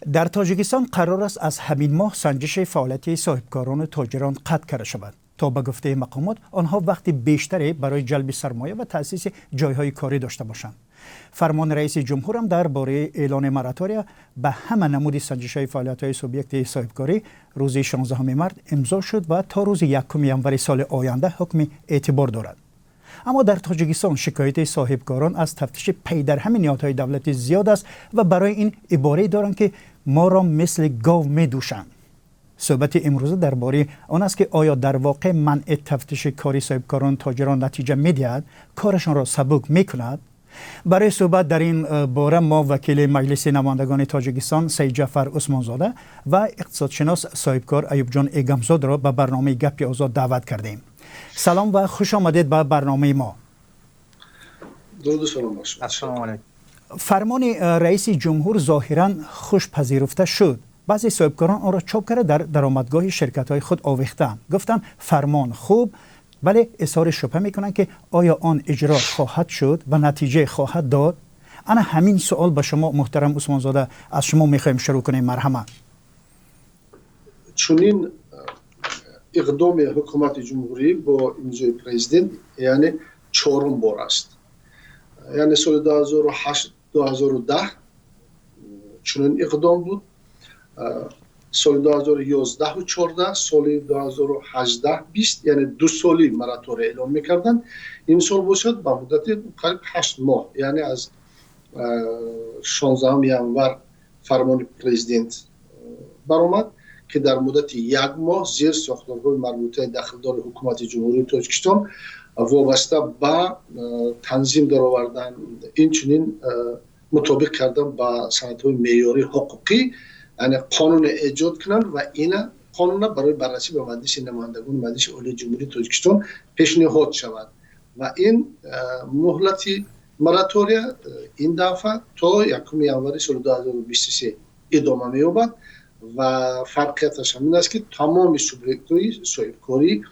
Дар Тоҷикистон қарор аст аз ҳамин моҳ санҷиши фаъолияти соҳибкорону тоҷирон қатъ карда шавад, то ба гуфтаи мақомот онҳо вақти бештаре барои ҷалби сармоя ва таъсиси ҷойҳои корӣ дошта бошанд. Фармони раиси ҷумҳурам дар бораи эълони моратория ба ҳама намуди санҷишҳои фаъолиятҳои субъекти соҳибкорӣ рӯзи 16 март имзо шуд ва то рӯзи 1 январи соли оянда ҳукми эътибор дорад. Аммо дар Тоҷикистон шикояти соҳибкорон аз тафтиши пайдарҳами ниҳодҳои давлатӣ зиёд аст ва барои ин иборае доранд, ки моро мисли гов медӯшанд. Суҳбати имрӯза дар бораи он аст, ки оё дар воқеъ манъи тафтиши кори соҳибкорону тоҷирон натиҷа медиҳад, корашонро сабук мекунад? Барои суҳбат дар ин бора мо вакили Маҷлиси намояндагони Тоҷикистон Саидҷафар Усмонзода ва иқтисодшинос, соҳибкор Аюбҷон Эгамзодро ба барномаи «Гапи озод» даъват кардем. Салом ва хуш омадед ба барномаи мо. Дуруду салом ба шумо. Ассалому алайкум. Фармони раиси ҷумҳур зоҳиран хуш пазируфта шуд. Баъзе соҳибкорон онро чоп карда, дар даромадгоҳи ширкатҳои худ овехтаанд. Гуфтанд, фармон хуб, вале изҳори шубҳа мекунанд, ки оё он иҷро хоҳад шуд ва натиҷа хоҳад дод? Ана ҳамин суол ба шумо, муҳтарам Усмонзода, аз шумо мехоҳем шурӯъ кунем. Марҳамат. Чунин иқдоми ҳукумати ҷумҳурӣ бо имзои президент, яъне, чорум бор аст. Яъне соли 2008, 2010 чунин иқдом буд, соли 2011, 14, соли 2018, 20, яъне 2 соли моратория эълон мекарданд. Имсол бошад, ба муддати қариб 8 моҳ, яъне аз 16 январ фармони президент баромад, ки дар муддати як моҳ зер сохторҳои марбутаи дахлдори ҳукумати Ҷумҳурии Тоҷикистон вобаста ба танзим даровардан, инчунин мутобиқ кардан ба санадҳои меъёрии ҳуқуқӣ, яъне қонуне эҷод кунанд ва ина қонуна барои баррасӣ ба Маҷлиси намояндагони Маҷлиси Олии Ҷумҳурии Тоҷикистон пешниҳод шавад. Ва ин муҳлати моратория ин дафъа то 1 январи соли 2023 идома меёбад ва фарқияташ ҳамин аст, ки тамоми субъектҳои соҳибкорӣ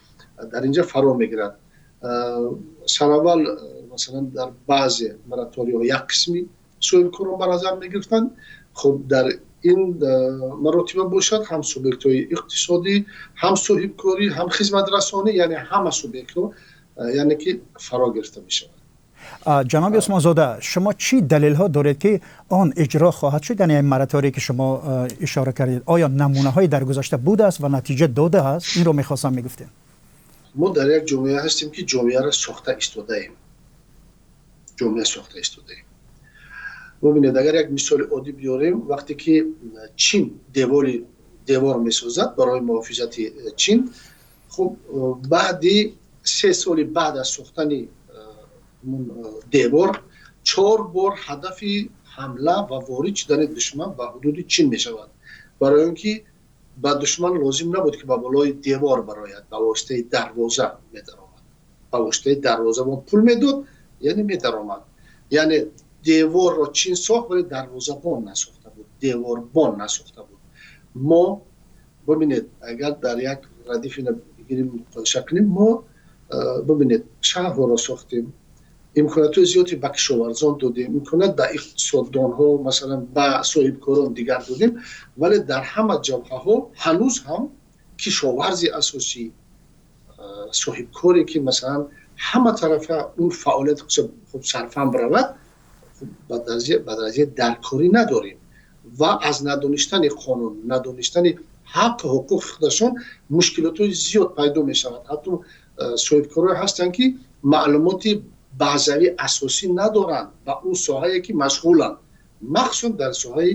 дар инҷа фаро мегирад. Сараввал, масалан, дар баъзе мораторияҳо як қисми соҳибкорон ба назар мегирифтанд. Хуб, дар ин маротиба бошад, ҳам субъектҳои иқтисодӣ, ҳам соҳибкорӣ, ҳам хизматрасонӣ, яъне ҳама субъектҳо, яъне ки фаро гирифта мешавад. Ҷаноби Усмонзода, шумо чӣ далелҳо доред, ки он иҷро хоҳад шуд, яъне мораторие, ки шумо ишора кардед? Оё намунаҳои дар гузашта будааст ва натиҷа додааст? Инро мехостам мегуфтем. Мо дар як ҷомеа ҳастем, ки ҷомеаро сохта истодаем, ҷомеа сохта истодаем. Бубинед, агар як мисоли оддӣ биёрем, вақте ки Чин девор месозад барои муҳофизати Чин, хуб, баъди 3 соли баъд аз сохтани девор чор бор ҳадафи ҳамла ва ворид шудани душман ба ҳудуди Чин мешавад, барои он ки ба душман лозим набуд, ки ба болои девор барояд, ба воситаи дарвоза медаромад, ба воситаи дарвозабон пул медод, яъне медаромад. Яъне деворро Чин сохт, вале дарвозабон насохта буд, деворбон насохта буд. Мо, бубинед, агар дар як радиф ина бигирем, муқоиса кунем, мо, бубинед, шаҳрҳоро сохтем, имкониятҳои зиёде ба кишоварзон додем, имконият ба иқтисоддонҳо, масалан, ба соҳибкорон дигар додем, вале дар ҳама ҷабҳаҳо ҳанӯз ҳам кишоварзи асосӣ, соҳибкоре, ки, масалан, ҳама тарафа он фаъолияти хуб сарфам биравад, ба дараҷаи даркорӣ надорем ва аз надонистани қонун, надонистани ҳаққу ҳуқуқи худашон мушкилотҳои зиёд пайдо мешавад. Ҳатто соҳибкорое ҳастанд, ки маълумоти баъзавӣ асосӣ надоранд ба он соҳае, ки машғуланд, махсусан дар соҳаи,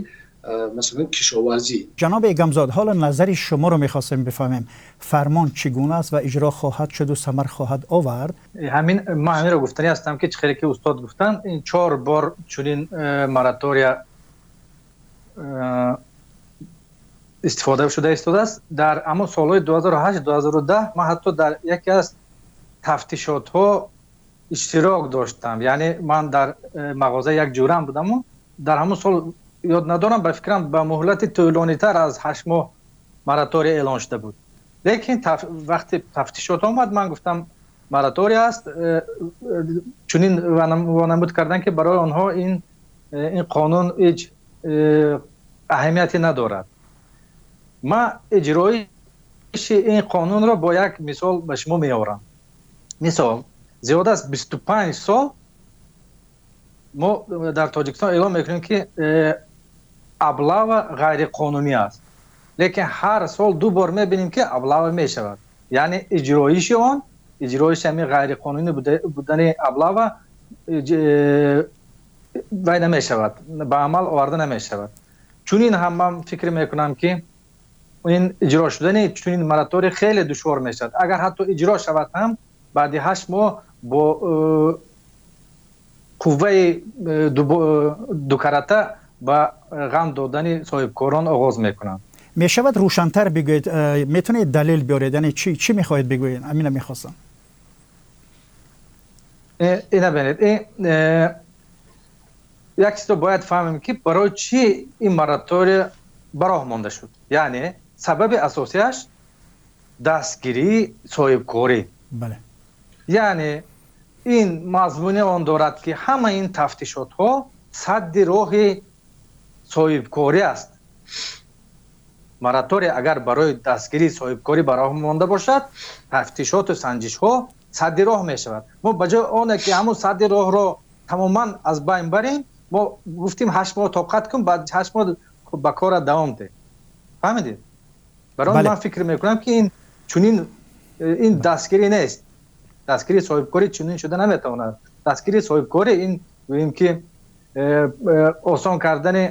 масалан, кишоварзӣ. Ҷаноби Эгамзод, ҳоло назари шуморо мехостем бифаҳмем. Фармон чӣ гуна аст ва иҷро хоҳад шуду самар хоҳад овард? Ҳамин ман ҳаминро гуфтанӣ ҳастам, ки чӣ хеле ки устод гуфтанд, ин чор бор чунин моратория истифода шуда истодааст. Дар ҳамон солҳои 2008, 2010 ман ҳатто дар яке аз тафтишотҳо иштирок доштам, яъне ман дар мағозаи як ҷӯрам будаму дар ҳамон сол, ёд надорам, ба фикрам, ба муҳлати тӯлонитар аз 8 моҳ моратория эълон шуда буд. Лекин вақте тафтишот омад, ман гуфтам, моратория аст, чунин вонамуд карданд, ки барои онҳо ин қонун ҳеҷ Аҳамияте надорад. Ман иҷроиши ин қонунро бо як мисол ба шумо меорам. Мисол, зиёд аз 25 сол мо дар Тоҷикистон эълон мекунем, ки облава ғайриқонунӣ аст, лекин ҳар сол ду бор мебинем, ки облава мешавад. Яъне иҷроиши он, иҷроиши ҳамин ғайриқонунӣ будани облава вай намешавад, ба амал оварда намешавад. Чунин ҳам ман фикр мекунам, ки ин иҷро шудани чунин мораторий хеле душвор мешавад. Агар ҳатто иҷро шавад ҳам, баъди 8 моҳ бо қувваи дукарата ба ғам додани соҳибкорон оғоз мекунанд. Мешавад рӯшантар бигӯед? Метавонед далел биёред? Яъне чӣ мехоҳед бигӯед? Амина мехостам. Ина бинед, як чизро бояд фаҳмем, ки барои чӣ ин моратория ба роҳ монда шуд. Яъне сабаби асосиаш дастгирии соҳибкорӣ. Яъне ин мазмуни он дорад, ки ҳама ин тафтишотҳо садди роҳи соҳибкорӣ аст. Моратория агар барои дастгирии соҳибкорӣ ба роҳ монда бошад, тафтишоту санҷишҳо садди роҳ мешавад. Мо ба ҷои оне ки ҳамун садди роҳро тамоман аз байн барем, мо гуфтем: 8 моҳ тоқат кун, баъд 8 моҳ ба кора давом деҳ. Фаҳмидед? Барои ман фикр мекунам, ки ин чунин ин дастгирӣ нест. Дастгирии соҳибкорӣ чунин шуда наметавонад. Дастгирии соҳибкорӣ ин гӯем ки осон кардани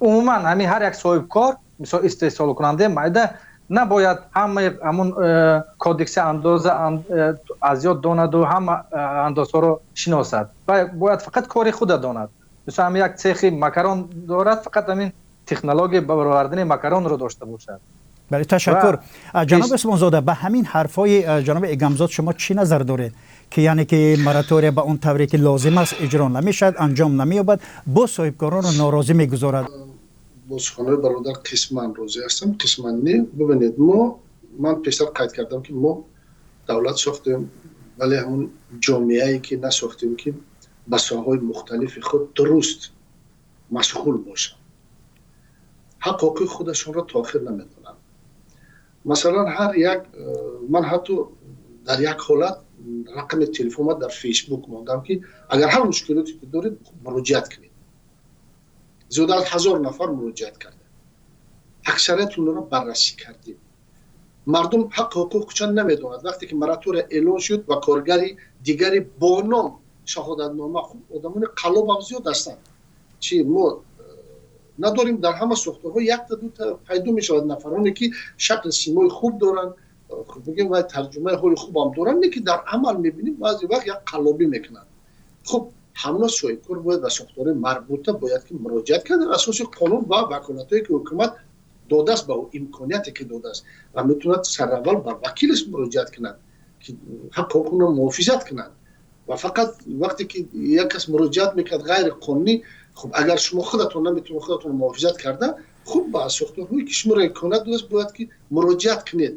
умуман ҳамин ҳар як соҳибкор, мисол, истеҳсолкунандаи майда набояд ҳамаи ҳамун кодекси андоза аз ёд донаду ҳама андозҳоро шиносад. Бояд фақат кори худа донад. Мисол, ҳам як цехи макарон дорад, фақат ҳамин технологияи баровардани макаронро дошта бошад. Бале, ташаккур. Ҷаноби Усмонзода, ба ҳамин ҳарфҳои ҷаноби Эгамзод шумо чӣ назар доред, ки яъне ки моратория ба он тавре ки лозим аст иҷро намешавад, анҷом намеёбад, боз соҳибкоронро норозӣ мегузорад? Бо суханҳои бародар қисман розӣ ҳастам, қисман не. Бибинед, мо, ман пештар қайд кардам, ки мо давлат сохтем, вале ҳамун ҷомеае ки насохтем, ки ба соҳаҳои мухталифи худ дуруст машғул бошанд, ҳақ ҳуқуқи худашонро то охир намедонанд. Масалан, ҳар як, ман ҳатто дар як ҳолат рақами телефонма дар Фейсбук мондам, ки агар ҳар мушкилоте ки доред, муроҷиат кунед. Зиёда аз 1000 нафар муроҷиат карда, аксарияти онро баррасӣ кардем. Мардум ҳақ ҳуқуқчан намедонад. Вақте ки моратория эълон шуд ва коргари дигари бо ном шаҳодатнома, хуб, одамони қаллобам зиёд ҳастанд, чи мо надорем, дар ҳама сохторҳо якта дута пайдо мешавад нафароне, ки шакли симои хуб доранд, бигем, вай тарҷумаи ҳоли хубам доранд, не ки дар амал мебинем, баъзе вақт як қаллобӣ мекунанд. Хуб, ҳамона соҳибкор бояд ба сохторҳои марбута бояд ки муроҷиат кард дар асоси қонун ва ваколатҳое, ки ҳукумат додааст, ба ӯ имконияте ки додааст, ва метавонад сараввал ба вакилаш муроҷиат кунад, ки ҳақ ҳуқуқро муҳофизат кунад. Ва фақат вақте ки як кас муроҷиат мекард ғайриқонунӣ, хуб, агар шумо худатон наметавонед худатон муҳофизат карда, хуб, ба сохторҳое ки шуморо имконият додааст, бояд ки муроҷиат кунед.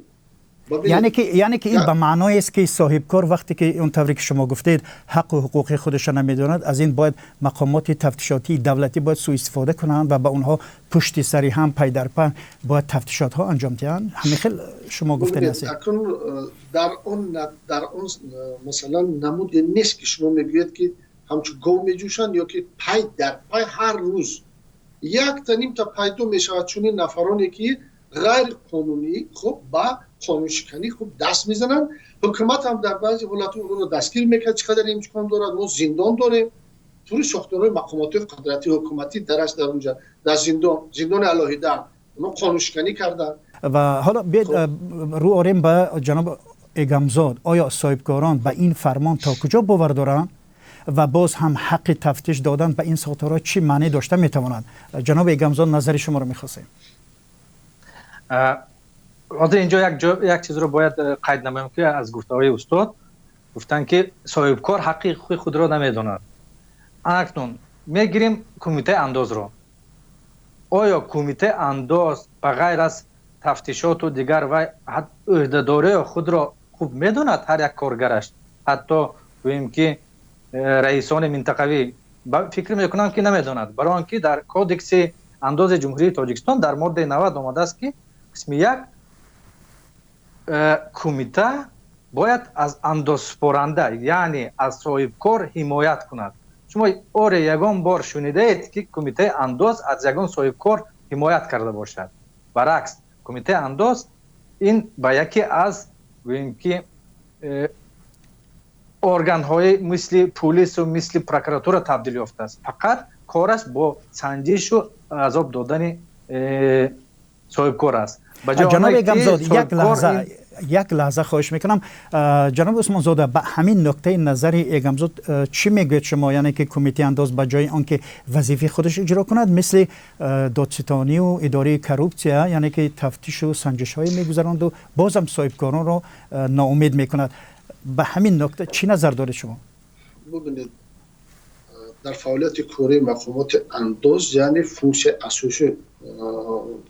Яъне ки ин ба маъноест, ки соҳибкор вақте ки он тавре ки шумо гуфтед, ҳаққу ҳуқуқи худашро намедонад, аз ин бояд мақомоти тафтишотии давлатӣ бояд сӯистифода кунанд ва ба онҳо пушти сари ҳам, пай дар пай бояд тафтишотҳо анҷом диҳанд. Ҳамин хел шумо гуфтани ҳастед? Акнун дар он масалан намуде нест, ки шумо мегӯед, ки ҳамчун гов меҷӯшанд ё ки пай дар пай ҳар рӯз якта нимта пайдо мешавад чунин нафароне, ки ғайриқонунӣ, хуб, ба қонуншиканӣ, хуб, даст мезананд. Ҳукумат ҳам дар баъзе ҳолатҳо онро дастгир мекард, чӣ қадар имкон дорад. Мо зиндон дорем, тури сохторҳои мақомоти қудратии ҳукуматӣ дараст дар онҷа, дар зиндон, зиндони алоҳида онҳо қонуншиканӣ карданд. Ва ҳоло биёед рӯ орем ба ҷаноб Эгамзод. Оё соҳибкорон ба ин фармон то куҷо бовар доранд ва боз ҳам ҳаққи тафтиш додан ба ин сохторҳо чӣ маъне дошта метавонад? Ҷаноби Эгамзод, назари шуморо мехостем. Ҳозир инҷо як чизро бояд қайд намоем, ки аз гуфтаҳои устод гуфтанд, ки соҳибкор ҳаққи ҳуқуқи худро намедонад. Акнун мегирем кумитаи андозро. Оё кумитаи андоз ба ғайр аз тафтишоту дигар вай ӯҳдадории худро хуб медонад? Ҳар як коргараш, ҳатто гӯем ки раисони минтақавӣ, фикр мекунам, ки намедонад, барои он ки дар кодекси андози Ҷумҳурии Тоҷикистон дар моддаи 90 омадааст, ки қисми 1 кумита бояд аз андозсупоранда, яъне аз соҳибкор ҳимоят кунад. Шумо оре ягон бор шунидаед, ки кумитаи андоз аз ягон соҳибкор ҳимоят карда бошад? Баръакс, кумитаи андоз ин ба яке аз, гӯем ки, органҳои мисли пулису мисли прокуратура табдил ёфтааст. Фақат кораш бо санҷишу азоб додани соҳибкор аст. Ҷаноби Гамзод, як лаҳза, як лаҳза, хоҳиш мекунам. Ҷаноби Усмонзода, ба ҳамин нуктаи назари Эгамзод чӣ мегӯед шумо? Яъне ки кумитаи андоз ба ҷои он ки вазифаи худаш иҷро кунад, мисли додситонию идораи коррупсия, яъне ки тафтишу санҷишҳое мегузаронду бозам соҳибкоронро ноумед мекунад. Ба ҳамин нукта чӣ назар доред шумо? Бубинед, дар фаъолияти кории мақомоти андоз, яъне функсияи асосии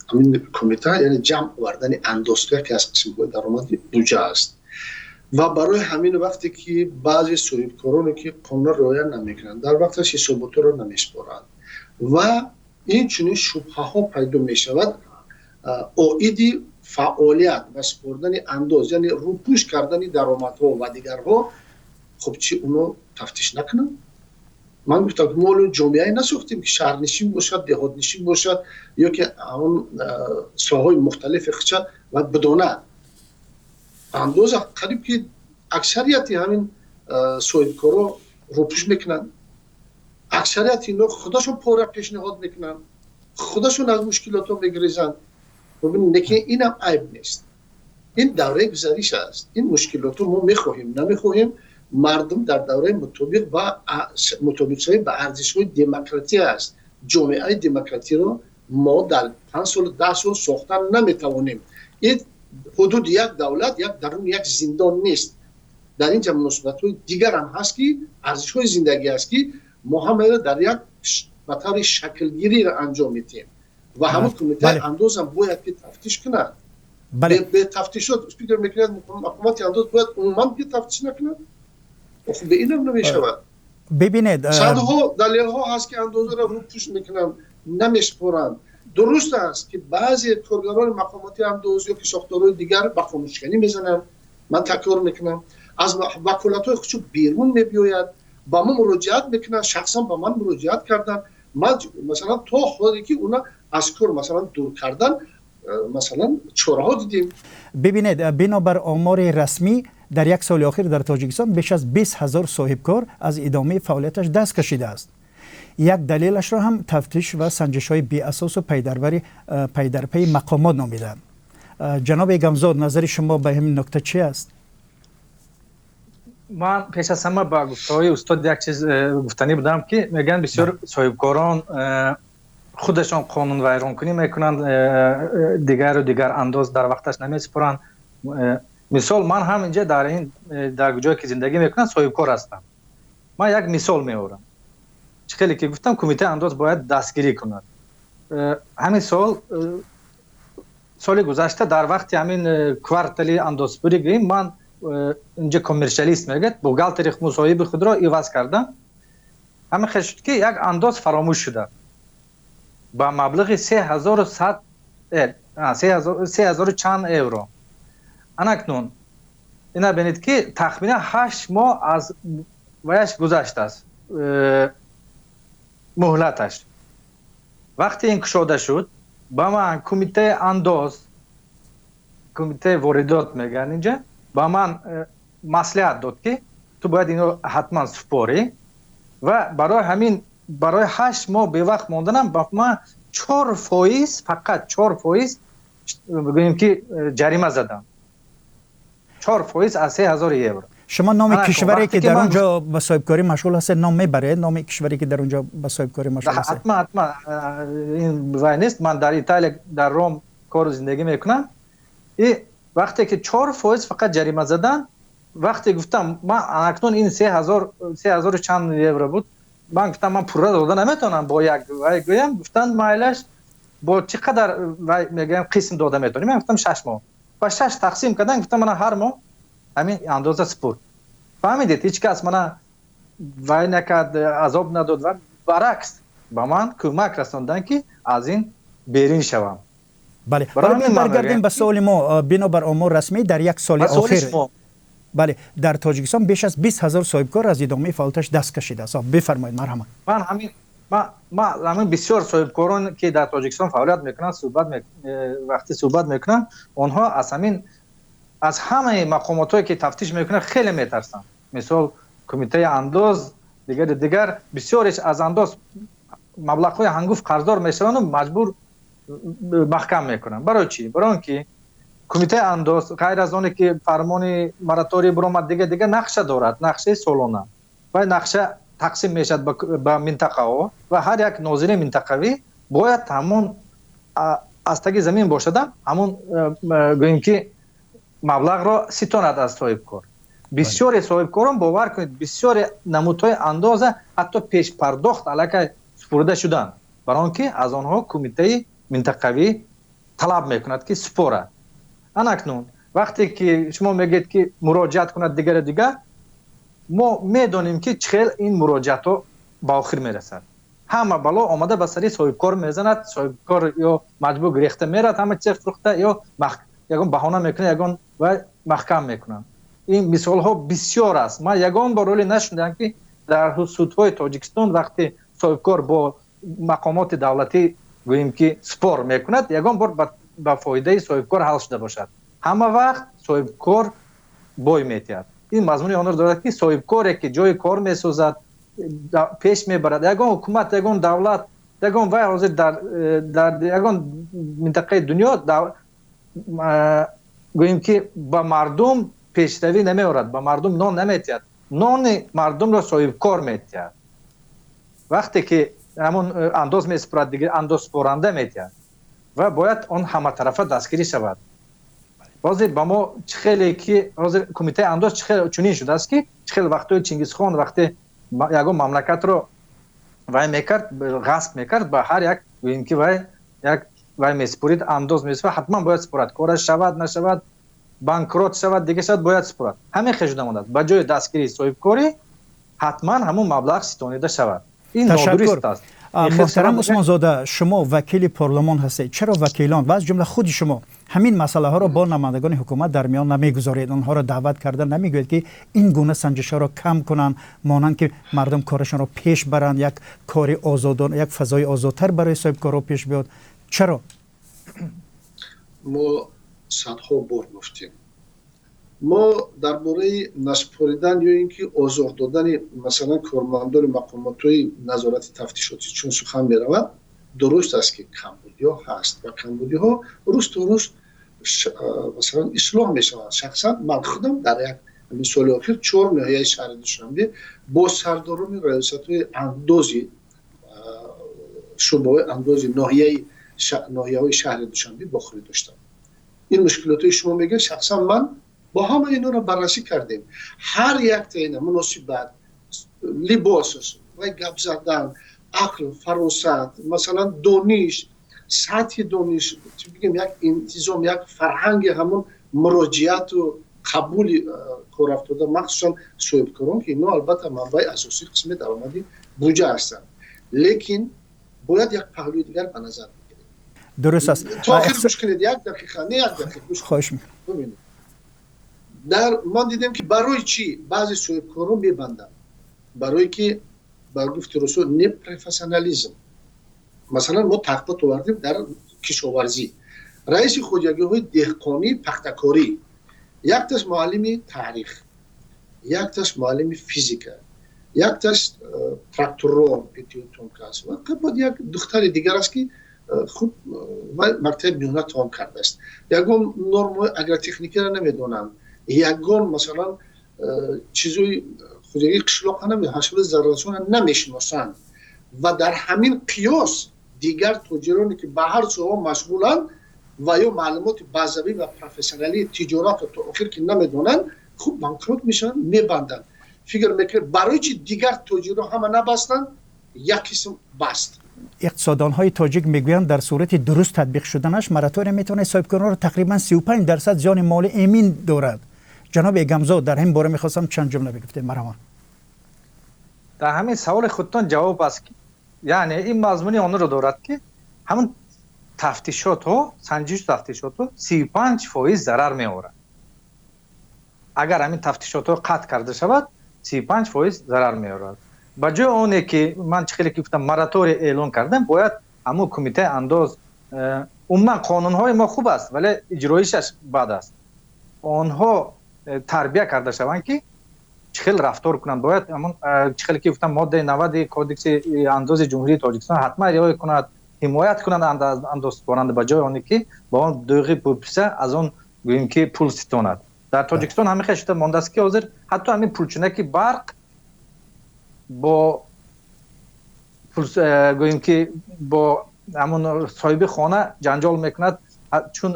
ҳамин кумита, яъне ҷамъ овардани андоз, яке аз қисмҳои даромади буҷа аст. Ва барои ҳамин вақте ки баъзе соҳибкороне, ки қонунро риоя намекунанд, дар вақташ ҳисоботро намесупоранд ва инчунин шубҳаҳо пайдо мешавад оиди фаъолият ва супордани андоз, яъне рӯпӯш кардани даромадҳо ва дигарҳо, хуб, чи уно тафтиш накунанд? Ман гуфтам, мо ҳоло ҷомеае насохтем, ки шаҳрнишин бошад, деҳотнишин бошад ё ки он соҳаҳои мухталифи хича ва бидонад. Андоза қариб ки аксарияти ҳамин соҳибкоро рӯпӯш мекунанд, аксарияти ино худашон пора пешниҳод мекунанд, худашон аз мушкилотҳо мегирезанд. Лекин инам айб нест, ин давраи гузариш аст. Ин мушкилотро мо мехоҳем, намехоҳем, мардум дар давраи мутобиқ ба мутобиқшавӣ ба арзишҳои демократия аст. Ҷомеаи демократиро мо дар 5 сол, 10 сол сохтан наметавонем. Ин ҳудуди як давлат, як даруни як зиндон нест. Дар ин ҷа муносибатҳои дигарам ҳаст, ки арзишҳои зиндагӣ аст, ки мо ҳамаро дар як ба таври шаклгириро анҷом медиҳем. Ва ҳамон кумитаи андозам бояд ки тафтиш кунад. Бетафтишот фикр мекунад, мақомоти андоз бояд умуман бетафтиш накунад? Охи бе инам намешавад. Бибинед, садҳо далелҳо ҳаст, ки андозаро рӯпӯш мекунанд, намесупоранд. Дуруст аст, ки баъзе коргарони мақомоти андоз ё ки сохторҳои дигар ба қонуншиканӣ мезананд. Ман такрор мекунам, аз ваколатҳои худшо берун мебиёяд, ба мо муроҷиат мекунанд, шахсан ба ман муроҷиат карданд. Ман, масалан, то ҳоле ки уна аз кор, масалан, дур кардан, масалан, чораҳо дидем. Бибинед, бинобар омори расмӣ, дар як соли охир дар Тоҷикистон беш аз 20 000 соҳибкор аз идомаи фаъолияташ даст кашидааст. Як далелашро ҳам тафтиш ва санҷишҳои беасосу пайдарпайи мақомот номиданд. Ҷаноби Гамзод, назари шумо ба ҳамин нукта чи аст? Ман пеш аз ҳама ба гуфтаҳои устод як чиз гуфтанӣ будам, ки мегӯянд, бисёр соҳибкорон худашон қонунвайронкунӣ мекунанд, дигару дигар андоз дар вақташ намесупоранд. Мисол, ман ҳам инҷа дар ин дар ҷое ки зиндагӣ мекунам, соҳибкор ҳастам. Ман як мисол меорам. Чӣ хеле ки гуфтам, кумитаи андоз бояд дастгирӣ кунад. Ҳамин сол, соли гузашта, дар вақти ҳамин квартали андозсупорӣ гӯем, ман инҷа коммерсиалист мегӯяд, бухгалтери мусоҳиби худро иваз кардам. Ҳамин хел шуд, ки як андоз фаромӯш шуда ба маблағи 3100, 3000 чанд евро. Анакнун ина бинед, ки тахминан 8 моҳ аз ваяш гузаштааст, муҳлаташ. Вақте ин кушода шуд, ба ман кумитаи андоз, кумитаи воридот мегӯянд инҷа, ба ман маслиҳат дод, ки ту бояд ино ҳатман супорӣ. Ва барои ҳамин, барои 8 моҳ бевақт монданам, ба ман 4%, фақат 4%, бигӯем ки, ҷарима задам, 4% аз 3000 евро. Шумо номи кишваре, ки дар он ҷо ба соҳибкорӣ машғул ҳастед, ном мебаред? Номи кишваре, ки дар он ҷо ба соҳибкорӣ машғул ҳастед? Ҳатман, ҳатман, ин вай нест. Ман дар Италия, дар Ром кору зиндагӣ мекунам. И вақте ки 4% фақат ҷарима задан, вақте гуфтам, ман акнун ин 3000, 3000 чанд евро буд, ман гуфтам, ман пурра дода наметавонам бо як вай гӯям. Гуфтанд, майлаш, бо чӣ қадар, вай мегӯям, қисм дода метавонӣ? Ман гуфтам, 6 моҳ. Ба шаш тақсим кардан, гуфтам, мана ҳар моҳ ҳамин андоза супур. Фаҳмидед, ҳеҷ кас мана вай накард, азоб надод ва баръакс Ба ман кӯмак расонданд, ки аз ин берин шавам. Бале, баргардем ба суоли мо. Бинобар омор расмӣ, дар як соли охир, бале, дар Тоҷикистон беш аз 20 000 соҳибкор аз идомаи фаъолияташ даст кашидааст. Бифармоед, марҳамат. Ман ҳамин, ман ҳамин бисёр соҳибкорон, ки дар Тоҷикистон фаъолият мекунанд, суҳбат, вақте суҳбат мекунанд, онҳо аз ҳамин, аз ҳамаи мақомотҳое, ки тафтиш мекунанд, хеле метарсанд. Мисол, кумитаи андоз, дигари дигар. Бисёреш аз андоз маблағҳои ҳангуфт қарздор мешаванду маҷбур маҳкам мекунанд. Барои чӣ? Барои он ки кумитаи андоз, ғайр аз оне ки фармони мораторий биромад, дига дига нақша дорад, нақшаи солона, ва нақша тақсим мешавад ба минтақаҳо ва ҳар як нозири минтақавӣ бояд ҳамон аз таги замин бошада, ҳамон, гӯем ки, маблағро ситонад аз соҳибкор. Бисёре соҳибкорон, бовар кунед, бисёре намудҳои андоза ҳатто пешпардохт аллакай супурида шуданд, барои он ки аз онҳо кумитаи минтақавӣ талаб мекунад, ки супорад. Анакнун вақте ки шумо мегӯед, ки муроҷиат кунад, дигари дигар, мо медонем, ки чӣ хел ин муроҷиатҳо ба охир мерасад. Ҳама бало омада ба сари соҳибкор мезанад. Соҳибкор ё маҷбур гирехта мерад, ҳама чиз фурӯхта, ё ягон баҳона мекунад, ягон ва маҳкам мекунанд. Ин мисолҳо бисёр аст. Ман ягон бор ҳоле нашунидам, ки дар судҳои Тоҷикистон вақте соҳибкор бо мақомоти давлатӣ, гӯем ки, спор мекунад, ягон бор ба фоидаи соҳибкор ҳал шуда бошад. Ҳама вақт соҳибкор бой метиҳад. Ин мазмуни онро дорад, ки соҳибкоре, ки ҷои кор месозад, пеш мебарад, ягон ҳукумат, ягон давлат, ягон вай ҳозир дар ягон минтақаи дунё, гӯем ки, ба мардум пешравӣ намеорад, ба мардум нон наметиҳад. Нони мардумро соҳибкор метиҳад. Вақте ки ҳамон андоз месупорад, дигар андозсупоранда метиҳад ва бояд он ҳаматарафа дастгирӣ шавад. Ҳозир ба мо чӣ хеле ки ҳозир кумитаи андоз чӣ хел чунин шудааст, ки чӣ хел вақтҳои Чингизхон, вақте ягон мамлакатро вай мекард, ғасб мекард, ба ҳар як, гӯем ки, вай як вай месупорид, андоз месупорид, ҳатман бояд супорад, кораш шавад, нашавад, банкрот шавад, дига шавад, бояд супорад. Ҳамин хел шуда мондааст. Ба ҷои дастгирии соҳибкорӣ ҳатман ҳамон маблағ ситонида шавад. Ин нодуруст аст. Муҳтарам Усмонзода, шумо вакили парлумон ҳастед. Чаро вакилон ва аз ҷумла худи шумо ҳамин масъалаҳоро бо намояндагони ҳукумат дар миён намегузоред, онҳоро даъват карда намегӯед, ки ин гуна санҷишҳоро кам кунанд, монанд ки мардум корашонро пеш баранд, як кори озодон, як фазои озодтар барои соҳибкорҳо пеш биёд? Чаро? Мо садҳо бор гуфтем, мо дар бораи насупоридан ё ин ки озор додани, масалан, кормандони мақомотҳои назорати тафтишотӣ чун сухан меравад, дуруст аст, ки камбудиҳо ҳаст ва камбудиҳо рӯз то рӯз, масалан, ислоҳ мешаванд. Шахсан ман худам дар як ҳамин соли охир чор ноҳияи шаҳри Душанбе бо сардорони раёсатҳои андози шӯъбаҳои андози ноҳияҳои шаҳри Душанбе бохӯрӣ доштам. Ин мушкилотҳои шумо мегӯяд, шахсан ман бо ҳама инҳоро баррасӣ кардем. Ҳар якта ина муносибат, либос ва гап задан, ақл, фаросат, масалан, дониш, сатҳи дониш, бигем, як интизом, як фарҳанги ҳамон муроҷиату қабули корафтода, махсусан соҳибкорон, ки инҳо албатта манбаи асосии қисми даромади буҷа ҳастанд. Лекин бояд як паҳлӯи дигар ба назар бигирем. Дуруст аст. То охир гӯш кунед, як дақиқа, не, як дақиқа гӯш. Хоҳиш мекунам. Бибинед, дар ман дидем, ки барои чӣ баъзе соҳибкорон мебанданд. Барое ки, ба гуфти русо, непрофессионализм. Масалан, мо таҳқиқот овардем дар кишоварзӣ: раиси хоҷагиҳои деҳқонӣ, пахтакорӣ, якташ муаллими таърих, якташ муаллими физика, якташ тракторрон, пятитонка аст, ва баъд як духтари дигар аст, ки хуб мактаби миёна тамом кардааст, ягон нормаи агротехникаро намедонанд, ягон, масалан, чизои хоҷагии қишлоқа, ҳашароти зараррасона намешиносанд. Ва дар ҳамин қиёс дигар тоҷироне, ки ба ҳар соҳа машғуланд ва ё маълумоти базавӣ ва профессионалии тиҷоратро то охир ки намедонанд, хуб, банкрот мешаванд, мебанданд. Фикр мекунед, барои чи дигар тоҷиро ҳама набастанд, як қисм баст? Иқтисоддонҳои тоҷик мегӯянд, дар сурати дуруст татбиқ шуданаш моратория метавонад соҳибкоронро тақрибан 35% зиёни молӣ эмин дорад. Ҷаноби Эгамзод, дар ҳамин бора мехостам чанд ҷумла бигуфтед, марҳамат. Дар ҳамин саволи худтон ҷавоб аст. Яъне ин мазмуни онро дорад, ки ҳамон тафтишотҳо, санҷишу тафтишотҳо 35% зарар меорад. Агар ҳамин тафтишотҳо қатъ карда шавад, 35% зарар меорад. Ба ҷои оне ки ман чӣ хеле ки гуфтам, моратория эълон кардам, бояд ҳамун кумитаи андоз, умуман қонунҳои мо хуб аст, вале иҷроишаш бад аст, онҳо тарбия карда шаванд, ки чӣ хел рафтор кунанд. Бояд ҳамон чӣ хеле ки гуфтам, моддаи 90 кодекси андози Ҷумҳурии Тоҷикистон ҳатман риоя кунад, ҳимоят кунанд андозсупоранда, ба ҷои оне ки ба он дӯғи пулписа аз он гӯем ки пул ситонад. Дар Тоҷикистон ҳамин хел шуда мондааст, ки ҳозир ҳатто ҳамин пулчунаки барқ бо гӯем ки бо ҳамон соҳиби хона ҷанҷол мекунад, чун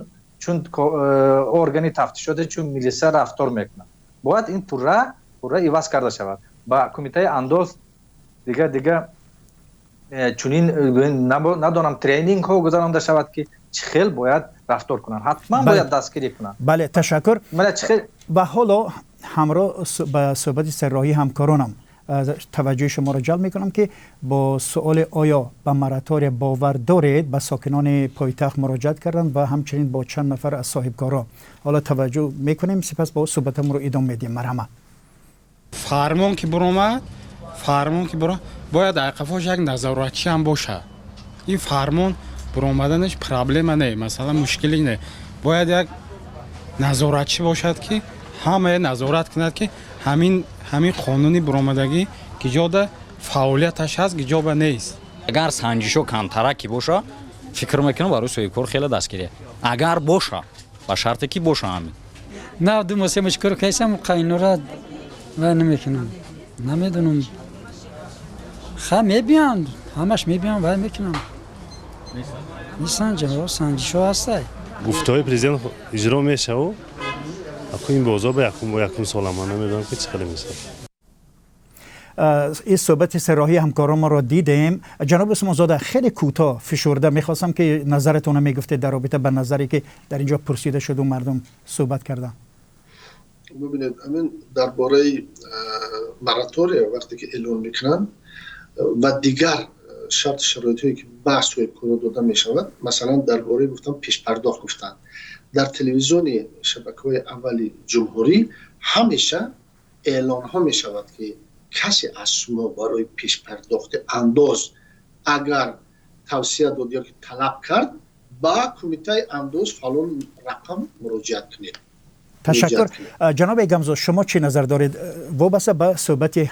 органи тафтишоте, чун милиса рафтор мекунад. Бояд ин пурра иваз карда шавад. Ба кумитаи андоз дига чунин надонам, тренингҳо гузаронда шавад, ки чӣ хел бояд рафтор кунанд, ҳатман бояд дастгирӣ кунанд. Бале, ташаккур. Ва ҳоло ҳамроҳ ба суҳбати сарроҳии ҳамкоронам таваҷҷӯҳи шуморо ҷалб мекунам, ки бо суоли «Оё ба моратория бовар доред?» ба сокинони пойтахт муроҷиат карданд ва ҳамчунин бо чанд нафар аз соҳибкорон. Ҳоло таваҷҷӯҳ мекунем, сипас бо суҳбатамонро идома медиҳем. Марҳамат. Фармон ки буромад, фармон ки буромад, бояд айқафош як назоратчӣ ҳам бошад. Ин фармон буромаданаш проблема не, масалан, мушкилӣ не. Бояд як назоратчӣ бошад, ки ҳамае назорат кунад, ки ҳамин қонуни буромадагӣ гиҷода фаъолияташ ҳаст, гиҷоба нест. Агар санҷишҳо камтараки боша, фикр мекунам, барои соҳибкор хеле дастгирия. Агар боша, ба шарте ки боша ҳамин. На, 2 моҳ, 3 моҳ кор кайсам, қайнора вай намекунам, намедонам. Ха, мебиёнд, ҳамаш мебиёнд, вай мекунам, месанҷам, санҷишҳо ҳастай. Гуфтаҳои президент иҷро мешаву аку ин бозор ба якум сола ман намедонам, ки чӣ хеле мешавад. این صحبت سراحی همکاران ما را دیدیم. جناب عثمانزاده، خیلی کوتاه، فشرده میخواستم که نظرتون رو میگفتید در رابطه به نظری که در اینجا پرسیده شد و مردم صحبت کردن. ببینید، همین درباره моратория вақте ки эълон мекунанд ва дигар шарт шароитҳое ки ба соҳибкоро дода мешавад, масалан, дар бораи гуфтам пешпардохт гуфтанд, дар телевизиони шабакаҳои аввали ҷумҳурӣ ҳамеша эълонҳо мешавад, ки касе аз шумо барои пешпардохти андоз агар тавсия дод ё ки талаб кард, ба кумитаи андоз фалон рақам муроҷиат кунед. Ташаккур. Ҷаноби Гамзо, шумо чӣ назар доред вобаста ба суҳбати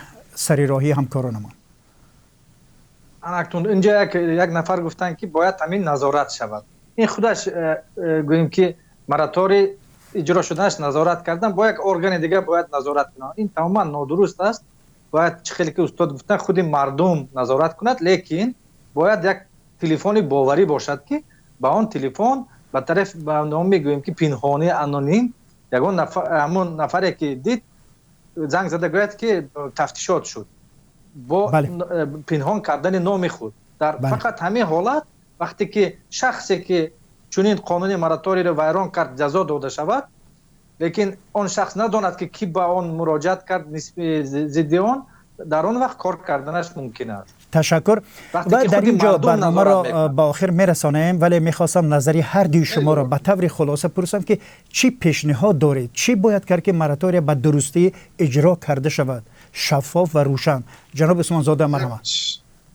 сарироҳии ҳамкоронамон? Анакнун инҷа як нафар гуфтанд, ки бояд ҳамин назорат шавад. Ин худаш гӯем ки мораторий иҷро шуданаш назорат кардан бо як органи дигар бояд назорат кунанд, ин тамоман нодуруст аст. Бояд, чӣ хеле ки устод гуфтанд, худи мардум назорат кунад, лекин бояд як телефони боварӣ бошад, ки ба он телефон ба тараф ба ном мегӯем ки пинҳонӣ, аноним, ягон ҳамон нафаре ки дид, занг зада гӯяд, ки тафтишот шуд, бо пинҳон кардани номи худ. Дар фақат ҳамин ҳолат, вақте ки шахсе ки чунин қонуни мораторийро вайрон кард, ҷазо дода шавад, лекин он шахс надонад, ки кӣ ба он муроҷиат кард зидди он, дар он вақт кор карданаш мумкин аст. Ташаккур. Ва дар ин ҷо барномаро ба охир мерасонем, вале мехостам назари ҳар дуи шуморо ба таври хулоса пурсам, ки чӣ пешниҳод доред, чӣ бояд кард, ки моратория ба дурустӣ иҷро карда шавад, шаффоф ва рӯшан. Ҷаноби Усмонзода, марҳамат.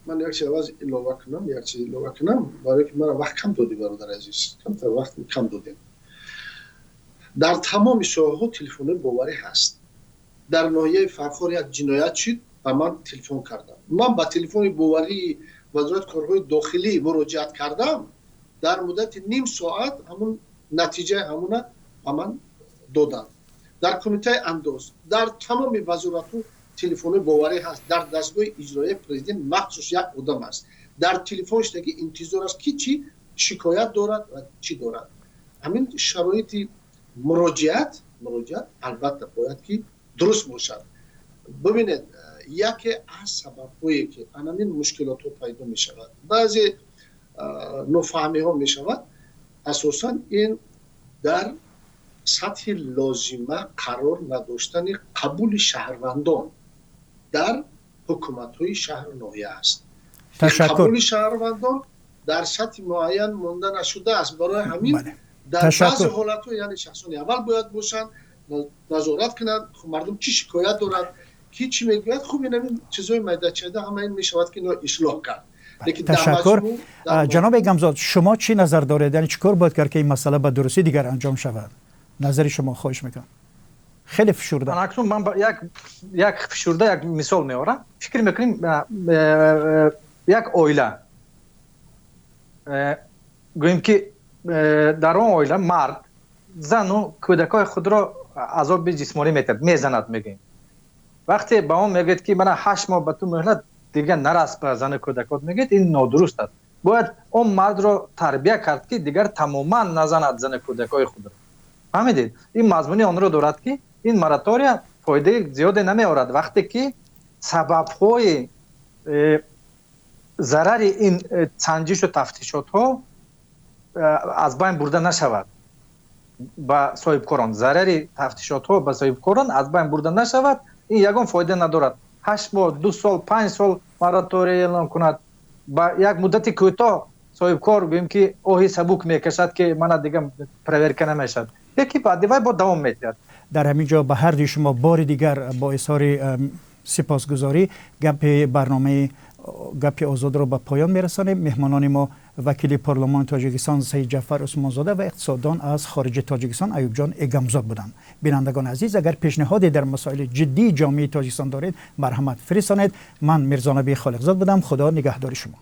Ман як чиз аваз илова кунам, як чиз илова кунам, барои ки мара вақт кам додӣ, бародари азиз, камтар вақт кам додем. Дар тамоми соҳаҳо телефонҳои боварӣ ҳаст. Дар ноҳияи Фархор як ҷиноят шуд, ба ман телефон кардам. Ман ба телефони боварии Вазорати корҳои дохилӣ муроҷиат кардам, дар муддати ним соат ҳамун натиҷаи ҳамуна ба ман доданд. Дар кумитаи андоз, дар тамоми вазоратҳо телефонҳои боварӣ ҳаст. Дар дастгоҳи иҷроияи президент махсус як одам аст, дар телефон шудаги интизор аст, ки чӣ шикоят дорад ва чӣ дорад. Ҳамин шароити муроҷиат албатта бояд ки дуруст бошад. Бибинед, яке аз сабабҳое ки анамин мушкилотҳо пайдо мешавад, баъзе нофаҳмиҳо мешавад, асосан ин дар сатҳи лозима қарор надоштани қабули шаҳрвандон дар ҳукуматҳои шаҳру ноҳия аст. Қабули шаҳрвандон дар сатҳи муайян монда нашудааст. Барои ҳамин дар баъзе ҳолатҳо, яъне шахсони аввал бояд бошанд, назорат кунанд, мардум чӣ шикоят дорад, ки чӣ мегӯяд. Хуб, ин ҳамин чизҳои майдачайда ҳама ин мешавад, ки ино ислоҳ кард. Ташаккур. Ҷаноби Эгамзод, шумо чӣ назар доред? Яъне чӣ кор бояд кард, ки ин масъала ба дурустӣ дигар анҷом шавад? Назари шумо, хоҳиш мекунам. Хеле фишурда. Акнун ман як фишурда як мисол меорам. Фикр мекунем, як оила, гӯем ки дар он оила мард зану кӯдакҳои худро азоби ҷисмонӣ метиҳад, мезанад, мегӯем. Вақте ба он мегӯяд, ки мана 8 моҳ ба ту муҳлат, дигар нарас ба зану кӯдакот, мегӯяд, ин нодуруст аст. Бояд он мардро тарбия кард, ки дигар тамоман назанад зану кӯдакҳои худро. Фаҳмидед? Ин мазмуни онро дорад, ки ин моратория фоидаи зиёде намеорад, вақте ки сабабҳои зарари ин санҷишу тафтишотҳо аз байн бурда нашавад ба соҳибкорон. Зарари тафтишотҳо ба соҳибкорон аз байн бурда нашавад, ин ягон фоида надорад. 8 моҳ, 2 сол, 5 сол моратория эълон кунад, ба як муддати кӯтоҳ соҳибкор, гӯем ки, оҳи сабук мекашад, ки мана дигар проверка намешавад, яки баъди вай бо давом метиҳад. Дар ҳамин ҷо ба ҳар дуи шумо бори дигар бо изҳори сипосгузорӣ гапи барномаи Гапи озодро ба поён мерасонем. Меҳмонони мо вакили парлумони Тоҷикистон Саидҷафар Усмонзода ва иқтисоддон аз хориҷи Тоҷикистон Аюбҷон Эгамзод буданд. Бинандагони азиз, агар пешниҳоде дар масоили ҷиддии ҷомеаи Тоҷикистон доред, марҳамат, фиристонед. Ман Мирзонаби Холиқзод будам. Худо нигаҳдори шумо.